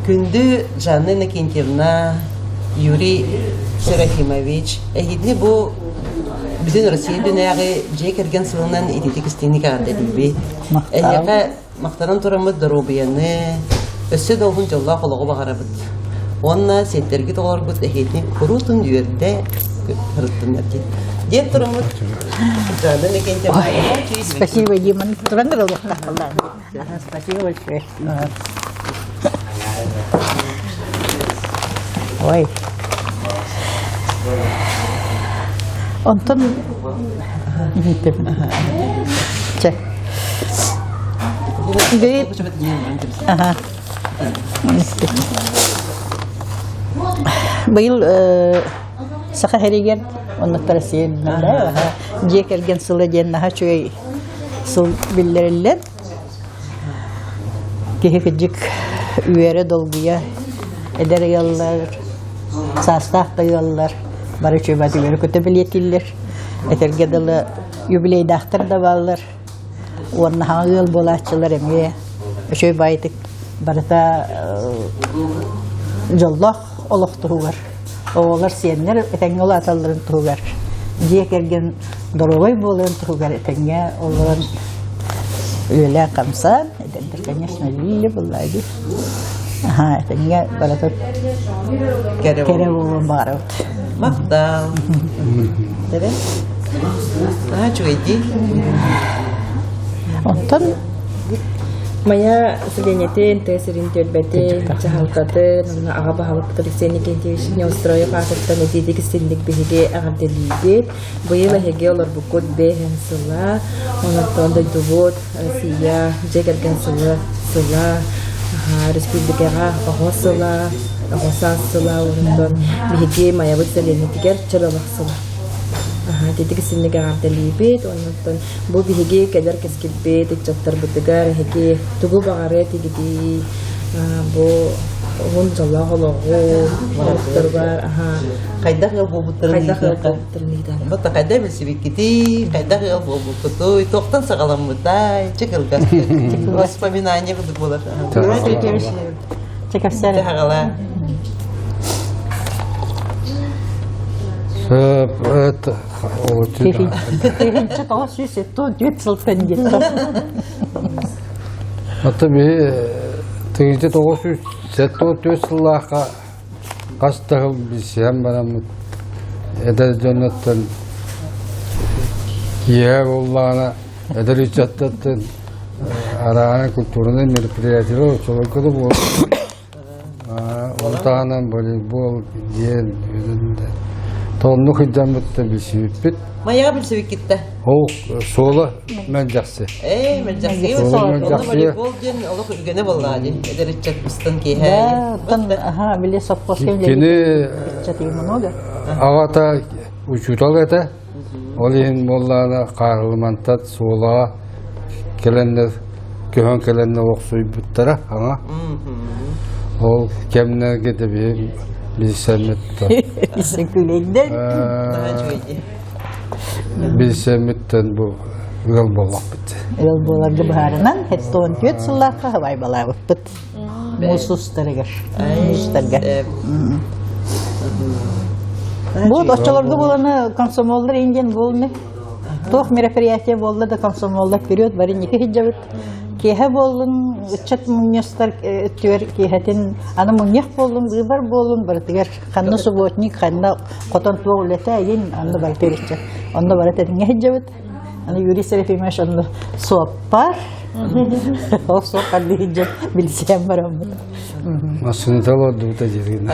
Күндү Жанна Иннокентьевна, Юрий Серафимович, эһигини бу Бүтүн Россия күнээҕи дьиэ кэргэн сылынан ититик истиҥник эҕэрдэлиибит. Эһиэхэ махтанан тураммыт доруобуйаны, өссө да уһун дьоллоох олоҕу баҕарабыт. Уонна сиэттэргит оҕолоргут эһиэтин куруутун үөрдэ сырыттыннар диэн. Диэн тураммыт Жанна Иннокентьевна. Спасибо, Дима. Туран Спасибо большое. Ой. Онтон Чэ. Ага. Быйыл Саха сиригэр оннуктар Россия дьиэ кэргэн сыла диэн наһаа үчүгэй сыл биллэриллэн Киһи кырдьык үөрэ долгуйа эдэр ыаллар, саастаах да ыаллар бары үчүгэй үөрэ-көтө бэлиэтииллэр. Этэргэ дылы юбилейдаахтар да бааллар уонна хаҥа ыал буолааччылар эмиэ үчүгэй баайытык барыта дьоллоох олох туһугар, оҕолор, сиэннэр этэҥҥэ улааталларын туһугар, дьиэ кэргэн доруобай буоларын туһугар этэҥҥэ олорон үлэлээн-хамсаан, эдэрдэр, конечно, үлэлииллэр буоллаҕа дии. Аһаа, этэҥҥэ барыта кэрэ буолуон баҕарабыт. Махтал. Тэбэ? Аа, үчүгэйдии. Онтон Майа сэлиэнньэтин, тыа сирин түөлбэтин, дьаһалтатын, уонна аҕа баһылыкпыт Алексей Никитич Неустроев аатыттан итиитик истинник биһиги эҕэрдэлиибит. Быйыл эһиги олорбуккут бэһин сыла, онон дойдубут Россия дьиэ кэргэн сыла, сыла, республикаҕа оҕо сыла, оҕо саас сыла, онон биһиги Майабыт сэлиэнньэтигэр чөл олох сыла. Ититик истинник эҕэрдэлиибит, онон Бу биһиги кэлэр кэскилбит, ыччаттарбытыгар эһиги тугу баҕарыа этигитий? Бу уһун дьоллоох олоҕу олохторугар Хайдах ыал буолбуттарын хайдах ыал буолбуттарын ыйытан. Бата хайдах билсибиккитий, хайдах ыал буолбуккутуй, туохтан саҕаламмытай, чэ кылгастык. Воспоминание курдук буолар. Чэ кэпсээр. Хаҕала. Это 1974 сылтан диэтэ. Ата биһи 1974 сыллаахха хас да сыл билсиһэн бараммыт эдэр дьонноттон киэһэ буоллаҕына эдэр ыччаттартан араана культурнай мероприятиелар оччолорго да буолар Ол таһынан волейбол диэн тонну сылдьаммыт билсибиппит. Майаҕа билсибиккиттэ? Ол суола мэлдьэхси. Ээ, мэлдьэхси. Суола мэлдьэхси. Волейбол диэн олох үгэнэ буоллаҕа дии. Эдэр ыччат быстан киэһэ. Аха, били совхоз Кини аҕата учуутал этэ. Ол иһин буоллаҕына Хаарылымантан суолаҕа кэлэннэр көһөн кэлэннэр олохсуйбуттара аҥа. Ол кэмнэргэ да биһи билсэммиттэн билсэммиттэн бу ыал буоллахпыт. Ыал буоларга быһаарынан 74 сыллаахха хабайбалаабыппыт. Муус устарыгар. Муустарга. Вот оччолорго буоланы комсомоллар индиан буолны. Туох мероприятие буолла да комсомоллар вперед бары ники сылдьабыт. Киэһэ буоллун, ыччат мунньустар өттүгэр киэһэтин аны мунньах буоллун, быыбар буоллун барытыгар ханна субботник, ханна хотон туох үлэтэ иин онно барытыгар ыччат. Онно бары тэҥҥэ сылдьабыт. Аны Юрий Серафимович онно суоппар. Ол суоппар диһинже билсиэн бараммыт. Массыыната олордубута дьирин.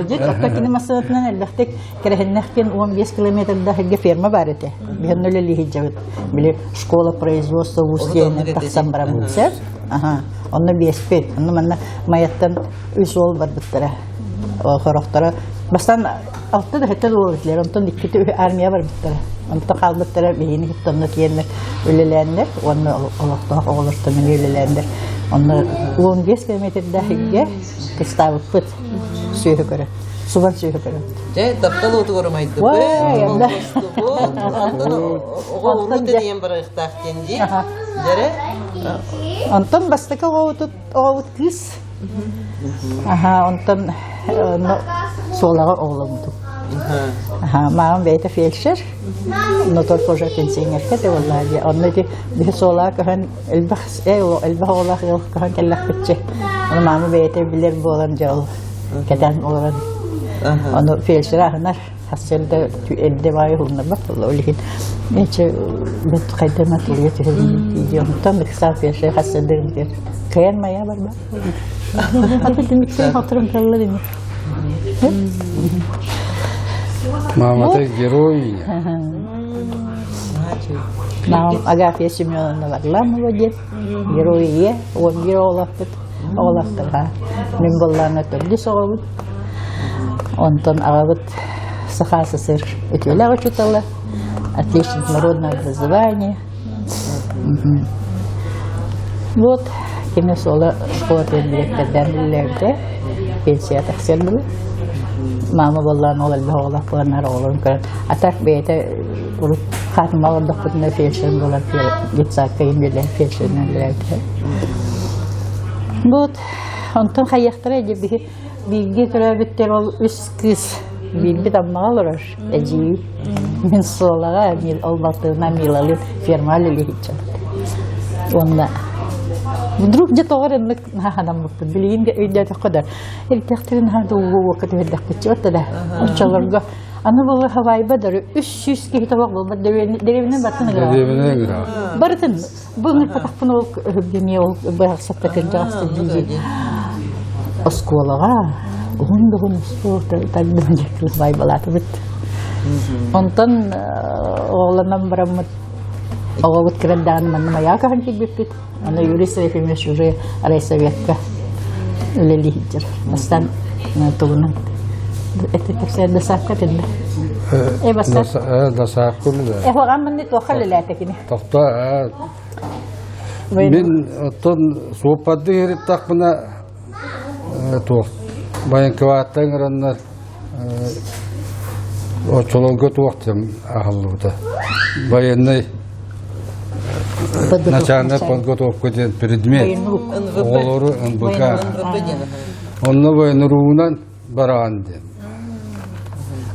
Дьэ, отто кини массыынатынан элбэхтик кэрэһиннэхтин 15 километрдаах ферма бар этэ. Биһэн үлэлиһиджабыт. Били школа производства вуз диэн тахсан бараммыт сэр. Аха. Онно биэспит. Онно манна Майаттан үс уол барбыттара. Хорохторо бастан алта да хэттэ уол этилэр. Онтон иккити армия барбыттара. Онтон хаалбыттара биһини кытта онно тиэннэр үлэлээннэр уонна олохтоох оҕолортон эмиэ үлэлээннэр. Онно 15 километрдаах илгэ кыстаабыппыт сүөһү көрө. Субан сүөһү көрө. Дьэ, таптал уотугар умайдыбыт, онтон оҕо уруу тэнийэн барыахтаах диэн дии. Дьэрэ. Онтон бастакы оҕобут кыыс. Аха, онтон Суолаҕа оҕоломмутум. Аха, маам бэйэтэ фельдшер, но только уже пенсионерка да буоллаа дии. Онно ити биһи суолаҕа көһөн элбэх элбэх оҕолоох ыал көһөн кэллэхпитчи. Ону маама бэйэтэ билэр буолан дьэ ол кэтээн олорон. Ону фельдшер аһынар сарсыарда эрдэ баайы уһуннарбат буолла. Ол иһин эчи бит хайдана тулуйа түһэн дии. Онтон ыксаан фельдшер хасыарда кыайан майа барбат. Мамата герой. Мамам Агафья Семеновна Варламова диэн герой ийэ, уон биир оҕолоохпут, оҕолоохторга. Мин буоллаҕына төрдүс оҕобут. Онтон аҕабыт Саха СССР үтүөлээх учуутала, отличник народного образования. Вот, кини суола школа дириэктэрдээн үлэлээбитэ, пенсия тахсыар дылы. Мама буоллаан ол элбэх оҕолоох буоланнар оҕолорун көрөн, а так бэйэтэ урут хаатыма олордохпутуна фельдшер буолан детсадка үлэлээн фельдшеринэн үлэлээбитэ. Вот, онтон хайыахтара дии биһи бииргэ төрөөбүттэр ол үс кыыс биирбит Аммаҕа олорор. Эдьиий, мин Суолаҕа ол балтыбынан Милалыын фермаҕа үлэлиһиччэбит. Уонна вдруг дьэ тоҕо эрэ оннук наһаанаммыппын. Билигин да өйдөөтөххө да, эрдэхтэрин наһаа да ууга-уокка түһэрдэхпитчи отто да оччолорго аны буолар Хавайба дары 300 киһи тобох буолбат дэриэбинэн барытын ыҥыраҕа. Дэриэбинэн ыҥыраҕа. Барытын бу ыҥырпатахпын ол өһүргэниэ ол быһахсатта кырдьаҕас дии оскуолаҕа уһун да уһун остуол тардым дьэ байбалаатыбыт. Онтон оҕолонон бараммыт оҕобут кыран манна маяк аһан киирбиппит. Аны Юрий Серафимович уже райсоветка үлэлиир. Бастан тугунан это кэпсээн досаапка тиннэ. Э бастан. Досаапка үлэ. Э хоҕан манны туохха үлэлээтэ кини? Тохто Мин оттон суоппардыы иһириттахпына туох военкоматтан ыҥыраннар оччолорго туох диэн аһыллыбыта военный начальная подготовка диэн предмет оҕолору НБК онно военруунан бараҕын диэн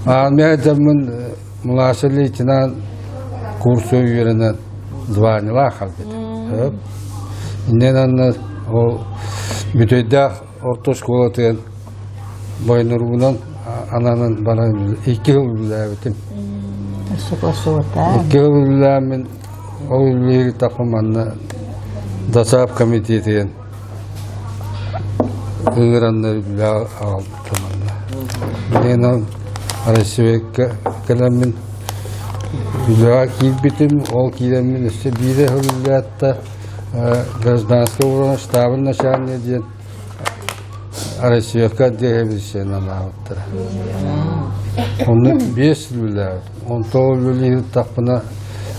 Армия дьоммун младший лейтенант курсу үөрэнэн званиелаах хаалбыт. Иннин анна ол бүтэйдээх орто школатыгар бойнуругунан ананан баран икки жыл үлэлээбитим. Икки жыл үлэлээммин ол үлэлиир тахпын манна ДОСААФ комитетигэр Ыҥыраннар үлэҕэ аҕалбыттар манна. Билигин ол Россиякка кэлэммин үлэҕэ киирбитим, ол киирэммин өссө биирэ сыл гражданскай оборона штабын начальнига диэн Россиякка диэбисиэн анаабыттара. Онно биэс сыл үлэлээбитим. Онтон үлэлиир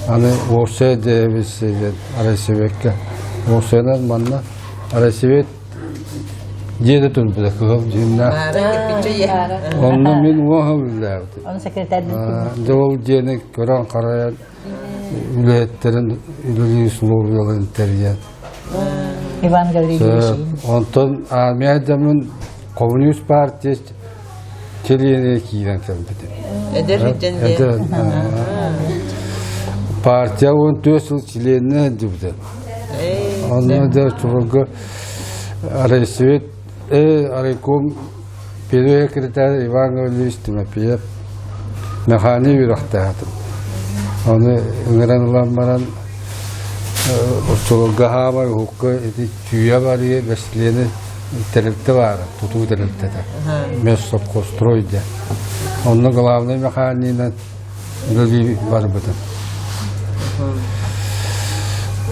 аны уопсай диэбисиэн диэн Россиякка. Уопсайынан манна Россия дьиэ да турбута кыһыл дьиҥнээх. Онно мин уоһа үлэлээбитим. Оны секретарь Дьэ ол дьиэни көрөн харайан үлэһиттэрин үлэлиир условияларын тэрийэн. Иван Гаврильевич. Онтон армия дьомун коммунист партия чилиэнэ киирэн кэлбитим. Эдэр Эдэр. Партия 14 сыл чилиэнэ дибитэ. Онно дьэ чугурга Райсовет райком первый секретарь Иван Гаврилович Тимофеев механик үөрэхтээхтим. Ону ыҥыран ылан баран оччолорго хаамай уһукка ити чүүйэ барыйа бэстилиэни тэрилтэ баара, тутуу тэрилтэтэ. Межсовхозстрой диэн. Онно главный механигынан үлэлии барбытым.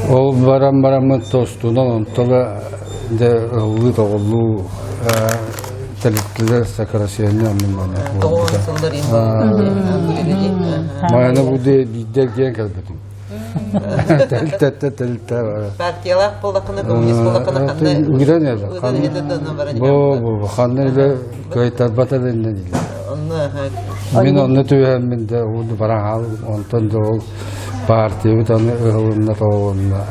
Ол баран бараммын тостунан онтон дьэ ыллыы-тоҕуллуу тэрилтэлэр сокращение оннун манна буолбута. Майаны бу биирдэ эргийэн кэлбитим. Тэрилтэттэ тэрилтэ Партиялаах буоллаххына, коммунист буоллаххына ханна Ыгыран эле. Бу бу ханна эле кыайтарбата дэннэ дииллэр. Мин онно түһэммин да ууну баран хаалым. Онтон да ол партиябыт аны ыһылынна тоҕулунна.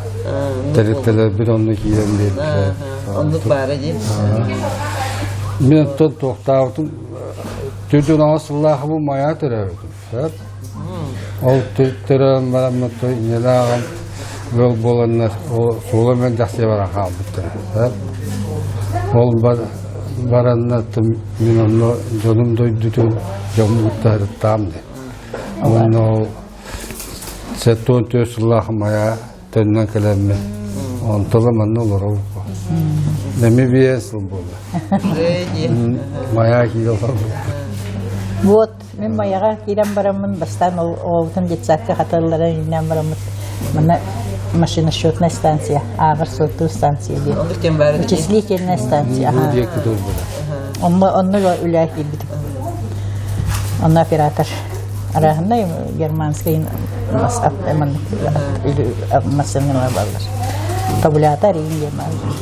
Тэрилтэлэрбит онно киирэн биэрдилэр. Оннук баара дии. Мин оттон туохтаабытым 46 сыллаах бу Майа төрөөбүтүм. Сөп. Ол төрөөн бараммыт ийэлээҕим ыал буоланнар ол суола мен дьахсыйа баран хаалбыттара. Сөп. Ол бараннар мин онно дьонум дойдутун дьоммун кытта дии. Уонна ол 74 сыллаах Майа төннөн кэлэммин онтон манна олоробут. Эми биэс сыл буолла. Майа киирэ олорбут. Вот, мин Майаҕа киирэн бараммын, бастаан ол оҕобутун детсадка хатыллара иҥнэн бараммыт, манна машиносчетная станция, ааҕар суоттуур станция диэн. Оннук диэн баар Вычислительная станция. Онно онно үлэ киирбитим. Онно оператор. Арааһынай германскай массыыналар бааллар. Табулята арыйын диэн бааллар.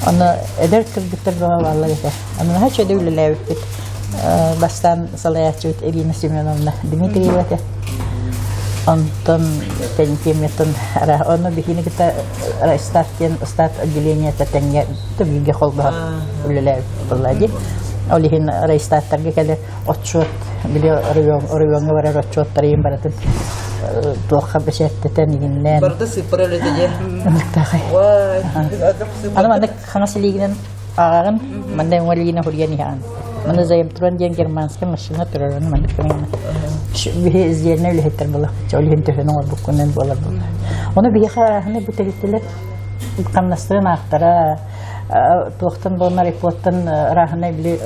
Онно эдэр кыргыттар бөҕө бааллар этэ. Онно наһаа үчүгэй үлэлээбиппит. Бастаан салайааччыбыт Ирина Семеновна Дмитриева этэ. Онтон кэнникиэммиттэн онно биһини кытта старт диэн старт отделениета тэҥҥэ бииргэ холбоһон үлэлээбит буолла дии. Ол иһин райстаттарга кэлэр отчуот, били оройуоҥҥа барар отчуоттарыйын барытын туохха бэчээттэтэн игиннээн. Барыта сыыппара үлэтэ дьэ. Ынырыктаахай. Аны маннык хаҥас илиигинэн ааҕаҕын, манна уҥа илиигинэн хуруйан иһэҕин. Манна заемтрон диэн германскай машина турар, ону маннык гынан биһи сдельнай үлэһиттэр буолахпыт, ол иһин төһөнү оҥорбуккунан буолар буолла. Ону биһиэхэ арааһынай бу тэрилтэлэр хамнастарын аахтара, туохтан буоллар ипоттан арааһынай били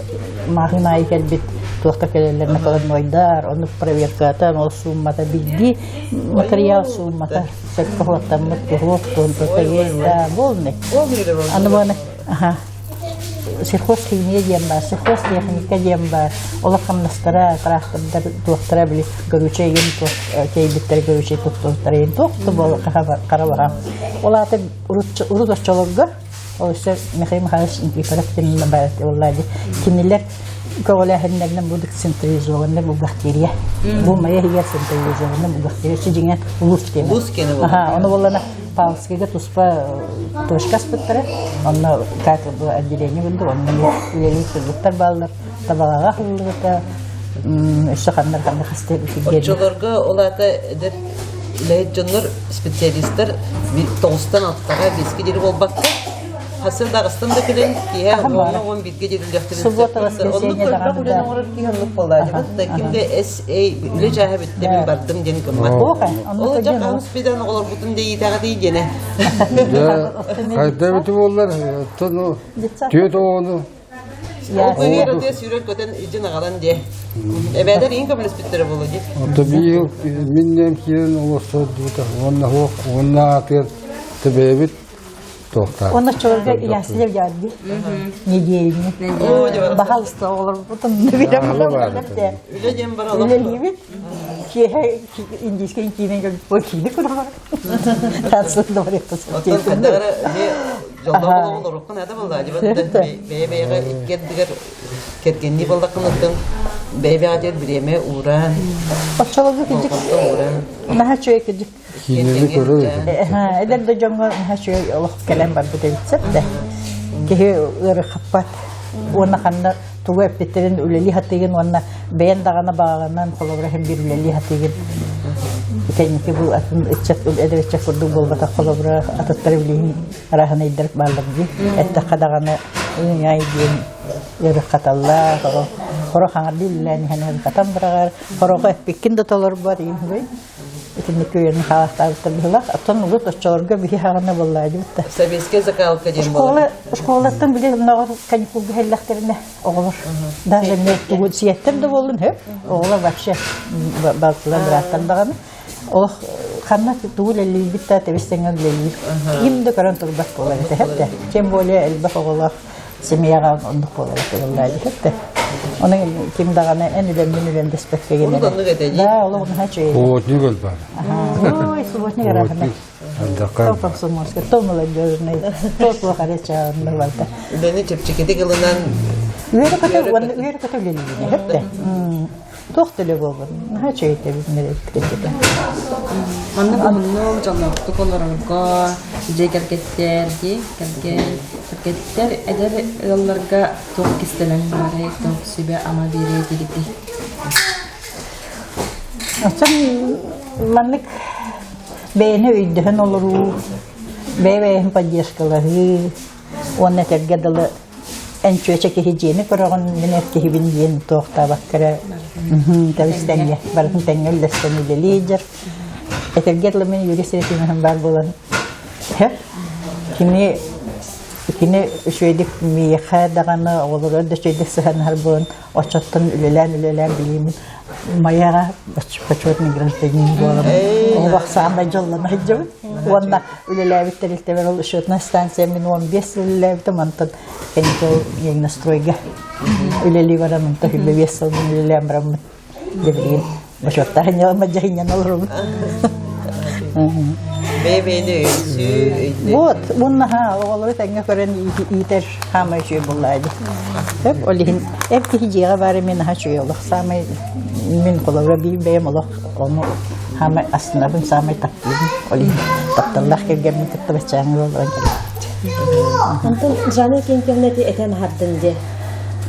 маҕаһыын аайы кэлбит туохта кэлэллэр накладнойдар, ону проверката, ол сууммата билги материал сууммата сөпкө хуоттаммыт туһуох туонтута да буолнай. Аны буона аха сельхозхимия диэн баар, сельхозтехника диэн баар, олох хамнастара, трактордар туохтара били горючай иһин туох тиэйбиттэр горючай туттубуттара иһин туох да буола хара баһаам. Ол аата урут оччолорго ол өссө Михаил Михайлович Никифоров диэн баар буолла дии. Кинилэр көҕүлээһиннэринэн бу централизованный бухгалтерия. Бу моя иһигэр централизованный бухгалтерия дьиҥэ улуус киэнэ. Улуус киэнэ буолла. Аха, ону буоллана Павловскайга туспа точка аспыттара. Онно как бы отделение булду, онно үлэлиир кыргыттар бааллар. Табаҕаҕа аһыллыбыта, өссө ханна ханна хастыы Оччолорго ол аата эдэр үлэһит дьоннор, специалистар тоҕустан алтаҕа биэскэ диэри буолбакка, хасыр даҕыстан да кэлэн киэһэ уонна 11-гэ диэри үлэхтэрин Суббота, воскресенье Оннук даҕаны үлэни оҥорор киһи оннук буоллаа. Ким да SA үлэ чааһа бүттэ мин бардым диэн гыммат. Ол дьэ хаһыс бидан оҕолорбутун дийитэҕэ дии диэнэ. Дьэ, хайда эбити буоллар, оттон түөрт оҕону Ол быыһыгар ытыа сүүрэн көтөн илдьин аҕалан диэ. Эбээлэр иин көмөлөспүттэрэ буолуо дии. Ото биир миннем киирэн олорсордубута уонна суох уонна аатыгар тэбэбит туохтаах. Онно чолорго яслев дьаадди. Недельник. Баһалыста оҕолорбутун билем. Үлэ диэн бар олох. Үлэлиибит. Киэһэ индийскэй киинэ көрбүт киинэ көрөҕөр. Оттон ханна эрэ эмиэ дьоллоох олоҕу олоруохха наада буоллаҕа дии бэйэ-бэйэҕэ икки ардыгар кэргэннии буоллаххыныттан бэйэ-бэйэҕэ диэн бириэмэ ууран Оччолорго кырдьык болҕомто ууран наһаа үчүгэй кырдьык Киинэни көрөр эдэр да дьоҥҥо наһаа үчүгэй олох кэлэн барбыт эбит сөп да киһи ыарырхаппат уонна ханна тугу эппиттэрин үлэлии сатыыгын уонна бэйэн даҕаны баҕаҕынан холобура иһин биир үлэлии сатыыгын кэнники бу атын ыччат эдэр ыччат курдук буолбатах холобура атыттары билиһин арааһынайдар бааллар дии эттэххэ даҕаны ый диэн ыарырхаталлар хоро хаҥардыы үлэлээн иһэн ыарырхатан быраҕар хорого эппиккин да толорбот иһин Итинник үөрэнэн хаалаахтаабыттар быһыылаах. Оттон урут оччолорго биһи хаҕына буоллаадьыбыт да. Советская закалка диэн буолар. Школа, школаттан били оннооҕор каникулга кэллэхтэринэ оҕолор даже эмиэ тугу сиэттэр да буоллун һөп оҕолор вообще балтылар бырааттар даҕаны олох ханна тугу үлэлиирбит да тэбис тэҥҥэ үлэлиир ким да көрөн турбат буолар этэ һэп да тем более элбэх оҕолоох семьяҕа оннук буолар этэ буоллаадьы һэп да Онон ким даҕаны эн үлэммин үлэм дэспэккэ гинэ. Оннук этэ дии. Да, олох наһаа үчүгэй. Субботник өлбөр. Ой, субботник арахана. То комсомольский, то молодежный, то туох эрэ чаанна барда. Үлэни чэпчэкитик ылынан Үөрэ көтө уонна үөрэ көтө үлэлиибин эһэттэ. Туох да үлэ буолбун. Наһаа үчүгэй тэбиннэр эбит Маннык уһуннук, дьоллоохтук олорорго, дьиэ кэргэттэр, дии, кэргэн. Кэргэттэр эдэр ыалларга туох кистэлэҥ баарай, туох сүбэ-ама биэриэ этигитий? Оттон маннык бэйэни өйдөһөн олоруу, бэйэ-бэйэһин поддержкалаһыы уонна этэргэ дылы эн чүөчэ киһи дьиэни көрөҕүн, мин эр киһибин диэн туохтаабакка эрэ тэбис тэҥҥэ, барытын тэҥҥэ үллэстэн үлэлии дьэр. Этэргэ дылы мин Юрий Серафимович баар буолан кини кини үчүгэйдик миэхэ даҕаны оҕолоругар да үчүгэйдик сыһыаннаһар буолан оччоттон үлэлээн-үлэлээн билиим Майаҕа почетный гражданин буолан олох саамай дьоллоно сылдьабын. Уонна үлэлээбит тэрилтэбэр ол счетная станция мин 15 сыл үлэлээбитим, онтон кэнники ол Ленгостройга үлэлии баран, онтон 25 сылбын үлэлээн бараммын дьэ билигин бочуоттаах ньыма дьаһынньан олоробун. Бэйэ-бэйэни өйсүү, өйдөһүү. Вот, уонна оҕолору тэҥҥэ көрөн иитэр хаамай үчүгэй буоллаа дии. Сөп, ол иһин эр киһи дьиэҕэ баара мин наһаа үчүгэй олох. Саамай мин холобура биир бэйэм олох ону хаамай астынабын, саамай таптыыбын. Ол иһин тапталлаах кэргэммин кытта баччааҥҥа олорон кэлбит. Онтон Жанна Викентьевна ити этэн аһардын дии.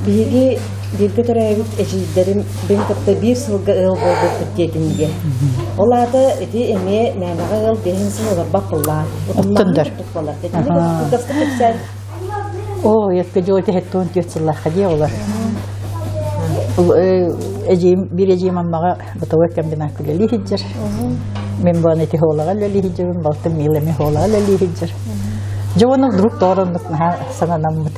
Биһиги бииргэ төрөөбүт эдьиийдэрим бин кытта биир сылга ыал буолбуппут диэтин диэ. Ол аата ити эмиэ мээнэҕэ ыал биэһин сыл олорбот буоллаҕа. Оттондар. Утумнаах буолар. Итинник кылгастык кэпсээн. Оо, якка дьуоти хеттуон түөрт сыллаахха дии олор. Эдьиийим, биир эдьиийим Аммаҕа бытовой комбинат үлэлии сылдьар. Мин буон ити хоолаҕа үлэлии сылдьабын, балтым Мила эмиэ хоолаҕа үлэлии сылдьар. Дьэ уонна вдруг тоҕо наһаа сананаммыт.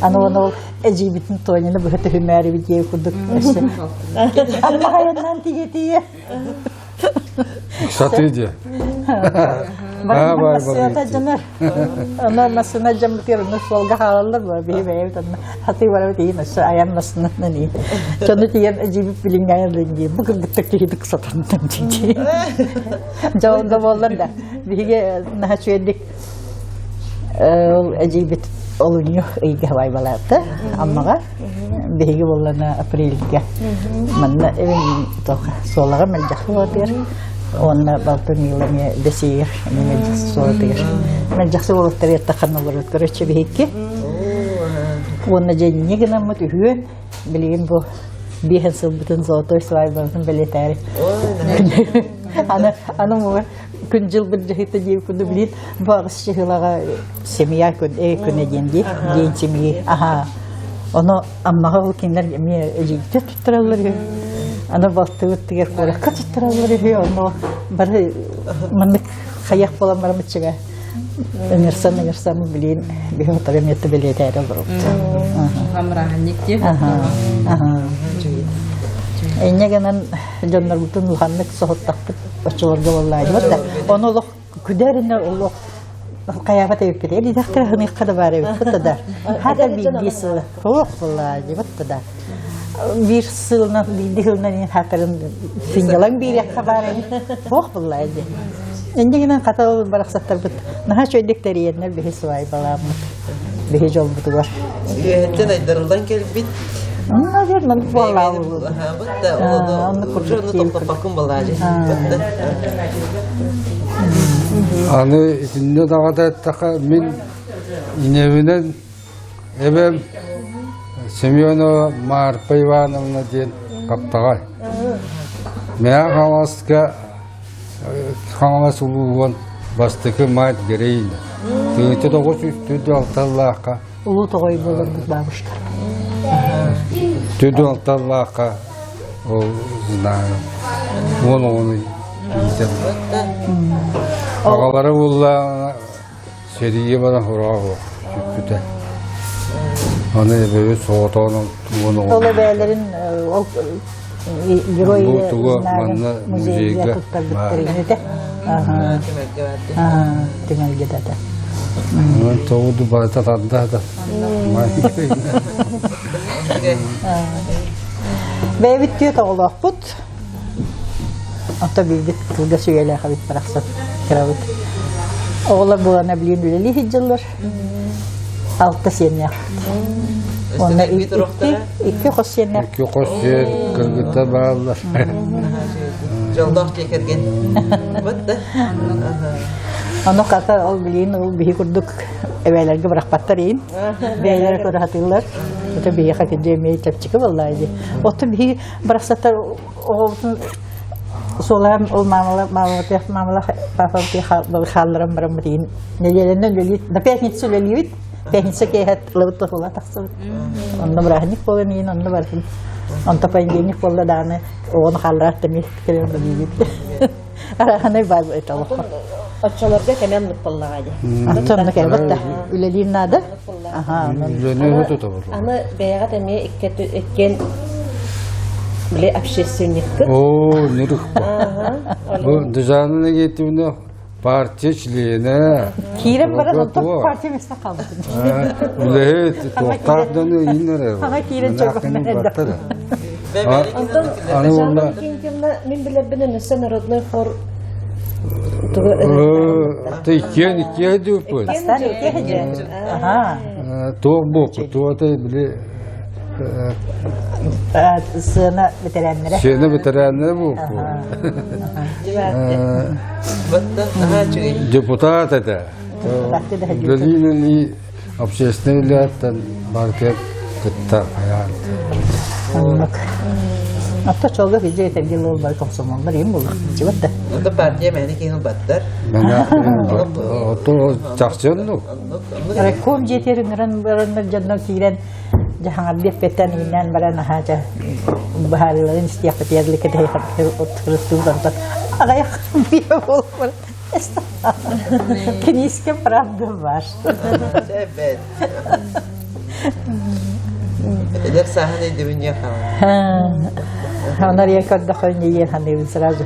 Аны уонна ол эдьиийбитин Тонины быһа түһүмээрибит диэ курдук өссө. Аммаҕайаннаан тиийэ-тиийэ. Сатыы дии. Массыына дьонор. Онон массыына дьоммутугар онно суолга хаалаллар буо биһи бэйэбит онно хатыы барабыт иһин өссө айан массыынатынан иһин. Дьону тиийэн эдьиийбит билиҥҥэ айанлыын дии бу кыргыттар киһитик сатаннан дии. Дьэ ол да буоллар да биһиги наһаа үчүгэйдик ол эдьиийбит олунньу ыйга сыбаайбалаата Аммаҕа. Биһиги буоллана апрельгэ манна эбин суолаҕа мэлдьэхси буолатыгар уонна балтым Мила эмиэ бэсиигэр эмиэ мэлдьэхси суолатыгар. Мэлдьэхси уолаттар ыаттахан олорут короче биһикки. Уонна дьэ инньэ гынаммыт үһүөн билигин бу биэһэн сылбытын золотой свадьбабытын бэлиэтээри. Аны аны күн-дьыл былдьаһыыта диир курдук билин бу аҕыс чыһылаҕа семья күн күнэ диэн дии день семьи аха ону Аммаҕа ол кинилэр эмиэ эдьиийдэр туттараллар үһү аны балтыбыт тигэр куоракка туттараллар үһү ону бары маннык хайах буолан барамыччыга ыҥырсан ыҥырсан билин биһи отары эмиэ бэлиэтээри олоробут Хамраанньык диэн Инньэ гынан дьоннорбутун улаханнык соһуттахпыт оччолорго буоллаайбыт да ону олох күдэринэ олох хайаабат эбиппит элидэхтэр хыныахха да баар эбиппит да хата биирдии сыл суох буоллаайбыт да биир сылынан биирдии сылынан хатарын сынньалаҥ биириэххэ баар эбит суох буоллаа дии инньэ гынан хата ол барахсаттарбыт наһаа үчүгэйдик тэрийэннэр биһи свайбалааммыт биһи дьолбутугар Үөһэттэн айдарыллан кэлбит Наверное, буоллаабыт. Онну тохтоппоккун буоллаажы. Аны итиннэ даҕата эттэххэ, мин инэбинэн эбэм Семенова Марфа Ивановна диэн хаптаҕай. Мэҥэ Хаҥаласка Хаҥалас улууһун бастакы мать героиня. Тыынча 946-лаахха Улуу тоҕой буоларбыт бабушка. Түдү алталлаахха ол знаю. Уон оҕону иитэн. Аҕалара булла сэриигэ баран хороох сүппүтэ. Аны эбэбит соҕотоҕун уон Ол оҕону эбээлэрин ол герой Бу тугу знагын манна музейга музейга туттарбыттар ини Түмэлгэ барды. Түмэлгэ да Тоҕуду барыта тарда да. Бэйэбит түөрт оҕолоохпут. Ото биирбит кылгас үйэлээх эбит барахсан кырабыт. Оҕолор буолана билигин үлэлии сылдьаллар. Алта сиэннээх. Уонна икки хос сиэннээх. Икки хос сиэн кыргыттар бааллар. Дьоллоох дьиэ кэргэн. Вот да. Ону хата ол билиин ол биһи курдук эбээлэргэ бырахпаттар иин. Бэйэлэрэ көрө сатыыллар. Это биһиэхэ кирдьэ эмиэ чэпчэки буоллаа дии. Оттон биһи барахсаттар оҕобутун суолаан ол маамала маамалатыах маамалах папабытыах хаалларан бараммыт иин нэдиэлэнэн үлэлиир на пятница үлэлиибит. Пятница киэһэ лыбыт тохула тахсыбыт. Онно бырааһынньык буолан иин онно барытын. Онто понедельник буолла даҕаны оҕону хааллараат да эмиэ кэлэн үлэлиибит. Араханай баар это олоххо. Оччолорго кэмэ оннук буоллаҕа дии. Онно кэлбэт да үлэлиир наада. Аха, онон Үлэни тутабыт. Аны бэйэҕит эмиэ иккиэн били общественниккыт. Оо, нырых Бу Дыжанына кетибине партия членэ. Киирэн баран онтон партия места хаалбыт. Үлэһит, туохтаах дьону ииннэрэ. Ага киирэн чорбохтон Онтон Аны Жанна уонна Викентьевна мин билэрбинэн өссө народный хор тугу Ты иккиэн иккиэ диэппит. Бастаан иккиэ Аха. Туох буолку, туотай били Сыана бэтэрээннэрэ. Сыана бэтэрээннэрэ буолку. Депутат этэ. Үлэлии-үлэлии общественный үлэттэн партия кытта хайаан. Оннук. Атта чолга видео этэргил ол бар комсомоллар им булар. Чыбат да. Онто партия мэни киһин баттар. Ото чахчы оннук. Райком дьиэтигэр ыҥыран бараннар дьонно киирэн дьаһаҥар диэппэттэн ииннээн баран аһаа дьэ быһаарыыларын истиэхпитигэр ликэтэйхэрыстуутантан аҕыйах биэ буолбут Киниискэ правда бар. Эбэт. Эдэр сааһын өйдөбүнньэ хаалар. Онор я көрдөхөн ийэ ханыыбын сразу.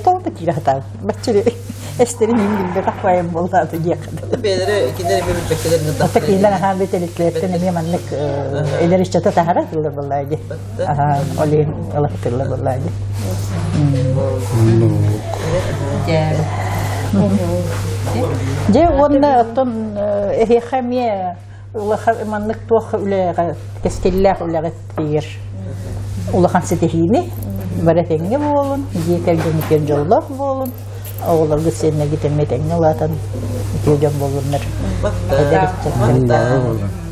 Тоҕо киирэ сатаан. Баччы эстерин иин билбэтэх байым буоллааты диэххэ. Бэйэлэрэ кинилэр эмиэ билбэккэлэр Ата кинилэр аһаан битэликлэртэн эмиэ маннык элер иччата таһара тыллар буоллаа дии. Аһаа олин ылахтыллар буоллаа дии. Дьэ уонна оттон эһиэхэ эмиэ улахан маннык туох үлэҕэ кэскиллээх үлэҕэ тиийэр улахан ситиһиини бары тэҥҥэ буолун, дьиэ кэргэҥҥитигэр дьоллоох буолун, оҕолоргут сиэннэргит эмиэ тэҥҥэ улаатан үтүө дьон буоллуннар. Эдэр ыччаттар.